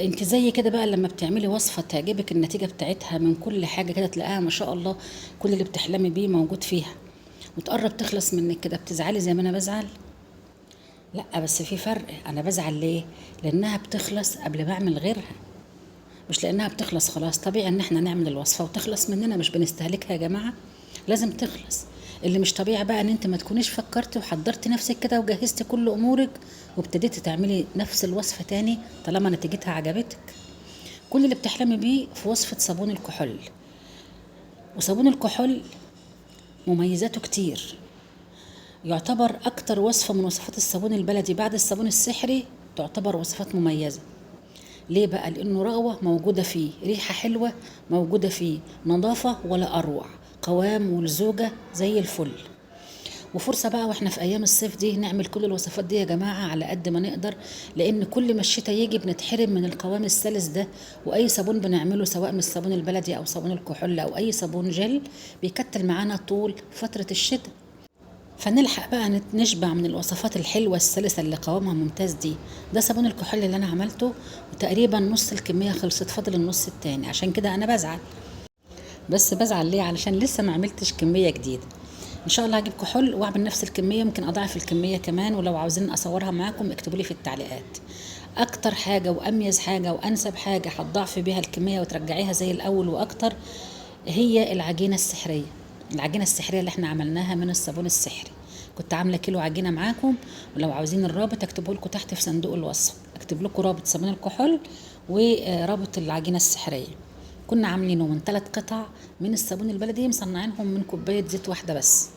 انت زي كده بقى لما بتعملي وصفة تعجبك النتيجة بتاعتها من كل حاجة كده، تلاقيها ما شاء الله كل اللي بتحلمي بيه موجود فيها، وتقرب تخلص منك كده، بتزعلي زي ما انا بزعل؟ لا، بس في فرق. انا بزعل ليه؟ لانها بتخلص قبل ما اعمل غيرها، مش لانها بتخلص خلاص. طبيعي ان احنا نعمل الوصفة وتخلص مننا، مش بنستهلكها يا جماعة، لازم تخلص. اللي مش طبيعي بقى ان انت ما تكونيش فكرتي وحضرتي نفسك كده وجهزتي كل امورك وابتديتي تعملي نفس الوصفة تاني طالما نتيجتها عجبتك. كل اللي بتحلمي بيه في وصفة صابون الكحول. وصابون الكحول مميزاته كتير، يعتبر اكتر وصفة من وصفات الصابون البلدي بعد الصابون السحري، تعتبر وصفات مميزة. ليه بقى؟ لانه رغوة موجودة فيه، ريحة حلوة موجودة فيه، نظافة ولا اروع، قوام ولزوجة زي الفل. وفرصة بقى واحنا في ايام الصيف دي نعمل كل الوصفات دي يا جماعة على قد ما نقدر، لان كل ما الشتاء يجي بنتحرم من القوام السلس ده. واي صابون بنعمله سواء من الصابون البلدي او صابون الكحول او اي صابون جل بيكتل معانا طول فترة الشتاء، فنلحق بقى نشبع من الوصفات الحلوة السلسة اللي قوامها ممتاز دي. ده صابون الكحول اللي انا عملته، وتقريبا نص الكمية خلصت، فاضل النص التاني. عشان كده انا بزعل، بس بزعل ليه؟ علشان لسه ما عملتش كمية جديدة. ان شاء الله هجيب كحول واعمل نفس الكمية، ممكن اضاعف الكمية كمان، ولو عاوزين اصورها معاكم اكتبوا لي في التعليقات. اكتر حاجة واميز حاجة وانسب حاجة هتضاعفي بيها الكمية وترجعيها زي الاول واكتر هي العجينة السحرية. العجينة السحرية اللي احنا عملناها من الصابون السحري، كنت عاملة كيلو عجينة معاكم، ولو عاوزين الرابط اكتبه لكم تحت في صندوق الوصف، اكتب لكم رابط صابون الكحول ورابط العجينة السحرية. كنا عاملينه من 3 قطع من الصابون البلدي، مصنعينهم من كوباية زيت واحدة بس.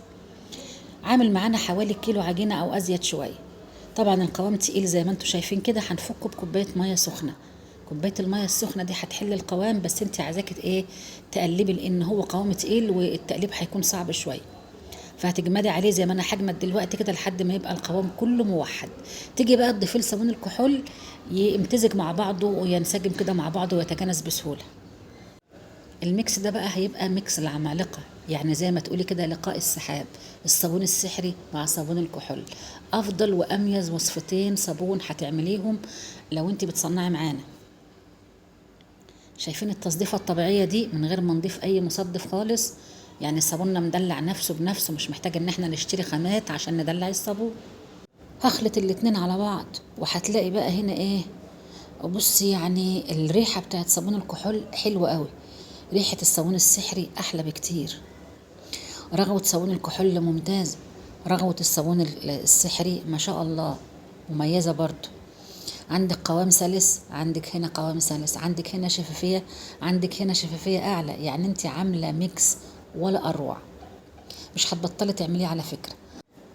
عامل معانا حوالي كيلو عجينة او ازيد شوية. طبعا القوام تقيل زي ما انتم شايفين كده، هنفكه بكوباية مية سخنة. كوباية المية السخنة دي هتحل القوام، بس انت عايزاكي ايه؟ تقلبي، لان هو قوام تقيل والتقليب هيكون صعب شوية، فهتجمدي عليه زي ما انا هجمد دلوقتي كده لحد ما يبقى القوام كله موحد. تيجي بقى تضيفي له صابون الكحول يمتزج مع بعضه وينسجم كده مع بعضه ويتجانس بسهولة. ال mix ده بقى هيبقى mix العمالقة، يعني زي ما تقولي كده لقاء السحاب، الصابون السحري مع صابون الكحول. افضل واميز وصفتين صابون هتعمليهم لو انت بتصنعي معانا. شايفين التصديفة الطبيعية دي من غير ما نضيف اي مصدف خالص، يعني صابوننا مدلع نفسه بنفسه، مش محتاج ان احنا نشتري خامات عشان ندلع الصابون. هخلط الاتنين على بعض وهتلاقي بقى هنا ايه، بصي الريحة بتاعت صابون الكحول حلوة قوي، ريحة الصابون السحري احلى بكتير. رغوة صابون الكحول ممتازة، رغوة الصابون السحري ما شاء الله مميزة برضو. عندك قوام سلس، عندك هنا قوام سلس، عندك هنا شفافية، عندك هنا شفافية أعلى، يعني انت عاملة mix ولا أروع. مش هتبطلي تعمليه على فكرة.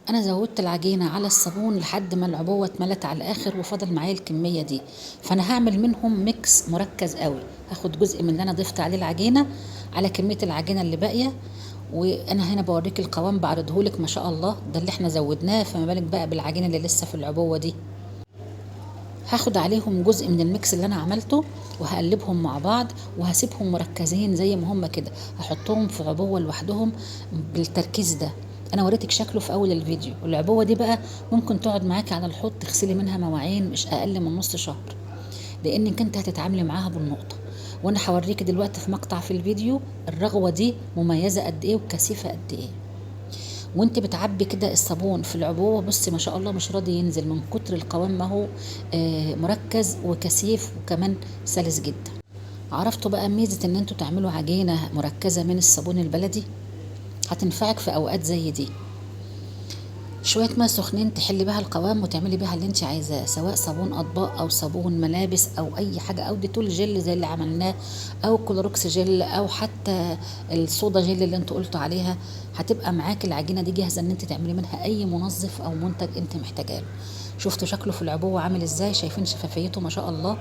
أنا زودت العجينة على الصابون لحد ما العبوة اتملت على الآخر وفضل معايا الكمية دي، فأنا هعمل منهم mix مركز قوي. هاخد جزء من اللي أنا ضفت عليه العجينة على كمية العجينة اللي باقية، وأنا هنا بوريك القوام بعرضهولك ما شاء الله، ده اللي احنا زودناه، فما بالك بقى بالعجينة اللي لسه في العبوة دي. هاخد عليهم جزء من ال mix اللي انا عملته وهقلبهم مع بعض وهسيبهم مركزين زي ما هم كده، هحطهم في عبوة لوحدهم بالتركيز ده. انا وريتك شكله في اول الفيديو. والعبوة دي بقى ممكن تقعد معاكي على الحوض تغسلي منها مواعين مش اقل من نص شهر، لانك انت هتتعاملي معاها بالنقطة. وانا هوريكي دلوقتي في مقطع في الفيديو الرغوة دي مميزة قد ايه وكثيفة قد ايه. وانت بتعبي كده الصابون في العبوة بصي ما شاء الله مش راضي ينزل من كتر القوام، ما هو مركز وكثيف وكمان سلس جدا. عرفتوا بقى ميزة ان انتوا تعملوا عجينة مركزة من الصابون البلدي؟ هتنفعك في اوقات زي دي. شوية مية سخنين تحلي بها القوام وتعملي بها اللي انت عايزاه، سواء صابون اطباق او صابون ملابس او اي حاجة، او ديتول جل زي اللي عملناه، او كلوروكس جل، او حتى الصودا جل اللي انتوا قلتوا عليها. هتبقى معاك العجينة دي جاهزة ان انت تعملي منها اي منظف او منتج انت محتاجاه له. شفتوا شكله في العبوة عامل ازاي؟ شايفين شفافيته ما شاء الله.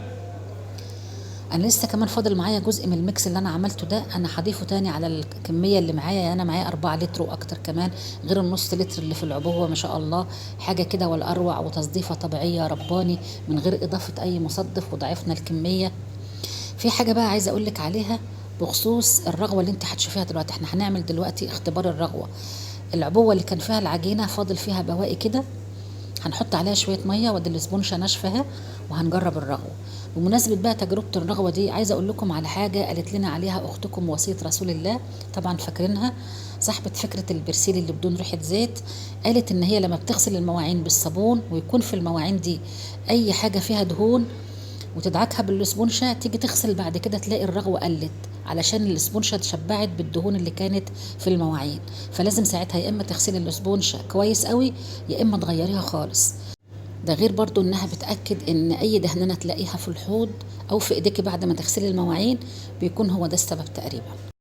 انا لسه كمان فاضل معايا جزء من ال mix اللي انا عملته ده، انا هضيفه تاني على الكمية اللي معايا. يعني انا معايا 4 لتر واكتر كمان غير النص لتر اللي في العبوة. ما شاء الله حاجة كده ولا اروع، وتصديفة طبيعية رباني من غير اضافة اي مصدف، وضعفنا الكمية. في حاجة بقى عايزة اقولك عليها بخصوص الرغوة اللي انت هتشوفيها دلوقتي. احنا هنعمل دلوقتي اختبار الرغوة. العبوة اللي كان فيها العجينة فاضل فيها بواقي كده، هنحط عليها شوية مية وادي الاسبونشة ناشفة اهي، وهنجرب الرغوة. بمناسبة بقى تجربة الرغوة دي، عايزة أقول لكم على حاجة قالت لنا عليها أختكم وصية رسول الله، طبعا فاكرينها، صاحبة فكرة البرسيل اللي بدون ريحة زيت. قالت إن هي لما بتغسل المواعين بالصابون ويكون في المواعين دي أي حاجة فيها دهون وتدعكها بالاسبونشة، تيجي تغسل بعد كده تلاقي الرغوة قلت، علشان الاسبونشة اتشبعت بالدهون اللي كانت في المواعين. فلازم ساعتها يا إما تغسلي الاسبونشة كويس قوي يا إما تغيريها خالص. ده غير برضو انها بتأكد ان اي دهننة تلاقيها في الحوض او في ايديكي بعد ما تغسلي المواعين بيكون هو ده السبب تقريبا.